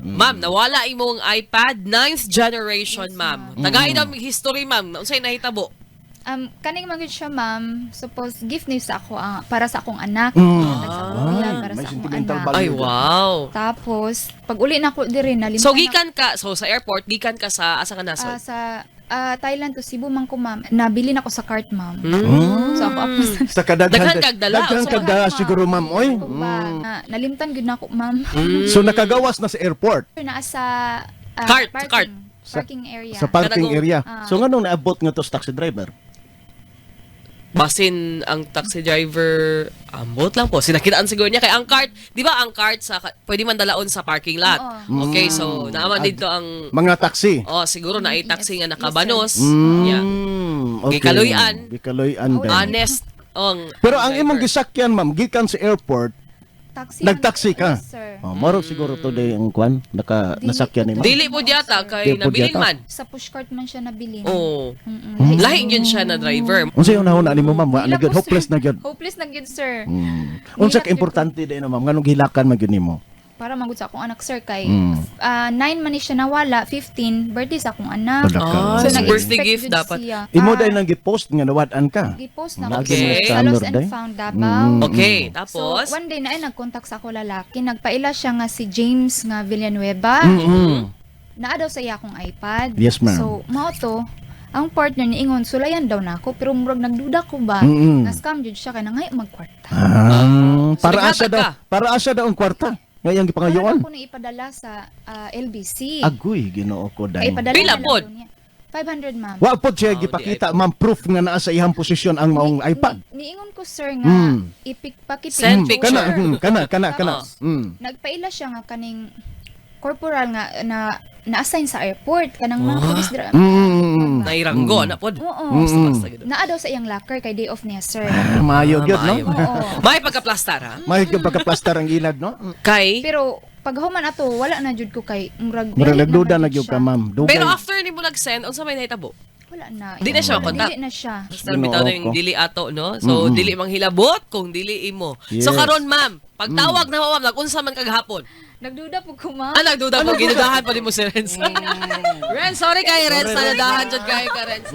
Ma'am, nawala imong iPad, ninth generation, ma'am. Tagai daw history, ma'am. Unsay nahitabo? Kaning man gyud siya, ma'am, suppose gift ni sa ako para sa akong anak. Hatag sa akong Ay, kuya, para may sa akong sentimental anak. value. Ay, wow. Tapos pag uli na ko diri, nalimtan So gikan ka, so sa airport, gikan ka sa asa ka nasod? Sa Thailand to Cebu man ko, ma'am. Nabili na ko sa cart, ma'am. So ako ako sa Sa kadaghan Daghan kag dala. Daghan So, kag dala siguro, ma'am, oy. ko ba, nalimtan gyud na ako, ma'am. So nakagawas na sa airport? Naa sa Cart, parking, cart. Parking area. Sa parking area. Ah. So nganong naabot nga to sa taxi driver? Basin ang taxi driver, ambot lang po. Sinakitaan siguro niya kay ang cart, 'di ba ang cart sa pwede man dalaon sa parking lot? Oo. Okay, so naaman dito ang Mga taxi. Oh, siguro na taxi nga nakabanos. Yeah. Okay. Gikaloy-an. Gikaloy-an ba? Honest ang Pero ang imong driver. gisakyan, ma'am, gikan sa airport, Taxi. Nagtaxi ka? Yes, sir. Oh, moro siguro today ang kwan naka nasakyan ni ma'am. Dili po yata kay Di po nabilin yata. man. Sa pushcart man siya nabilin. Oh. Mm-mm. Lahi yun siya na driver. Unsa yung nahuna nimo, ma'am? Wa na Hila gyud, ko, sir. hopeless na gyud. Hopeless na gyud, sir. Unsa Nihilak ka importante day no, ma'am? Nganong gihilakan man gyud nimo? Para magud sa akong anak, sir, kay 9 man ni siya nawala, 15 birthday sa akong anak. Wala ka. Ah, So, so nag-expect birthday gift jud dapat. siya. Imo Ah, day nang gipost nga nawad-an ka. Gipost na ko Lagi mga sa scammer Lost and day. Found Davao. Okay, tapos So, one day na ay nag-contact sa ako lalaki. Nagpaila siya nga si James nga Villanueva. Naa daw sa iya akong iPad. Yes, ma'am. So, mao to, ang partner ni ingon, sulayan daw nako, pero murag nagduda ko ba, nga scam jud siya kay nangay magkwarta. Ah, So, para naghatag asa daw, ka? para asa daw ang kwarta? Ngayang Para gipangayoon. ako ni ipadala sa LBC. Agoy, Ginoo ko Kay day. ipadala Pila na lang pod? daw niya. 500, ma'am. Wa pod siya Oh, di gipakita, iPad. ma'am, proof nga naa sa iyang posisyon ang maong iPad. Niingon ko, sir, nga ipikpakipicture. Send picture. Kana, kana, kana, kana. Tapos, Nagpaila siya nga kaning corporal nga na na-assign sa airport kanang mga police dira. Nairanggo na pod. Oo. Basta gid. Naa daw sa iyang locker kay day off niya, sir. Ah, maayo gyud, no? Maayo. Oo. May pagka-plaster ha. Maayo gyud pagka-plaster ang ilad, no? Kay Pero pag human ato, wala na jud ko kay murag Murag lahi nagduda naman na gyud siya. ka, ma'am. Dugay. Pero after ni mo nag-send, unsa may nahitabo? Wala na. Di na siya makontak? Dili na siya. Basta bitaw na yung Ginoo ko. dili ato, no? So, dili manghilabot kung dili imo. So, karon, ma'am, pagtawag na mo, ma'am, nag-unsa man kagahapon? Nagduda po ko, ma'am. Ah, nagduda po, ginudahan pa din mo si Renz. Renz, sorry kay Renz, nadudahan jud kay ka, Renz.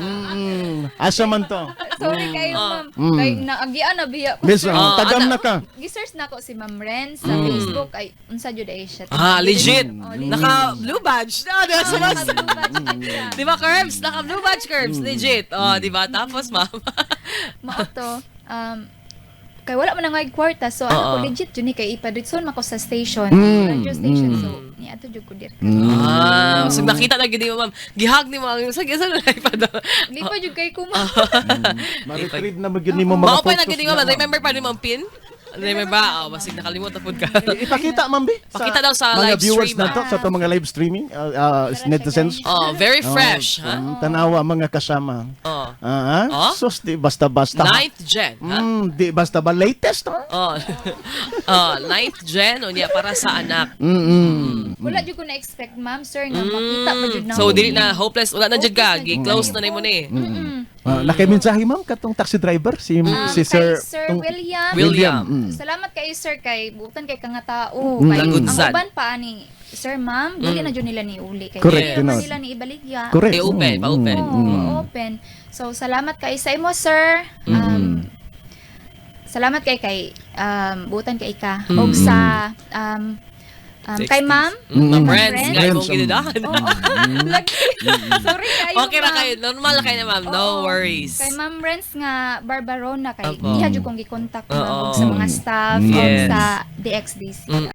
Asa man to? Sorry kayo, ma'am. Kay naagian na biya ko, Miss, sir. Ah, tagam na ka. Gisearch na ko si Ma'am Ren sa Facebook ay unsa jud ay siya. Ah, legit. Oh, legit. Naka blue badge. Ah, di ba? Naka-blue badge jud siya. Di ba, Curbs? Naka blue badge, Curbs. Legit. Oh, di ba? Tapos, ma'am. Mao to, kay wala man ang kwarta, so ano ko, Oo. legit jud ni kay ipadritson man ko sa station, radio station, so niadto jud ko dir. Ah, so nakita na gid mo, ma'am. Gihag ni mo ang sa gisa na iPad. Lipa jud kay ko, ma'am. Ma-retrieve na magyud nimo mga Mao pa na photos gid mo, ma'am. na, ma'am. Remember pa ni ma'am pin? Remember ba? Oh, basig nakalimot na pud ka. Ipakita, ma'am, bi. Pakita daw sa mga live viewers stream, na to, sa itong mga live streaming, netizens. Oh, very fresh, ha? Tanawa mga kasama. Oh. Ah, Oh? sus, di basta-basta. Ninth gen, ha? Di basta ba latest, ha? Oh. Oh, ninth gen unya para sa anak. Wala jud ko na expect, ma'am, sir, nga makita pa jud na. So dili na hopeless, wala na jud ka, Hopeless na jud. gi-close na nimo ni. Ah, nakimensahe, ma'am, katong taxi driver si si Kay Sir Sir tong- William. William. Salamat kay sir kay butan kay ka nga tao. Kay ang Lagunsan. uban pa ani sir, ma'am, dili na jud nila ni uli kay Correct, dili man tinuod. nila ni ibaligya. Correct. Eh, open, pa-open. Oo, open. So salamat kay sa imo, sir. Salamat kay kay butan kay ka og sa kay ma'am. Ma'am Renz, Renz. nga imong Renz, ginudahan. Oo. Lagi. Sorry kayo, Okay ra ma'am. kayo, normal ra kayo na, ma'am. No Oo. worries. Kay Ma'am Renz nga Barbarona kay Opo. diha jud kong gikontak, ma'am, Oo. og sa mga staff og sa DXDC.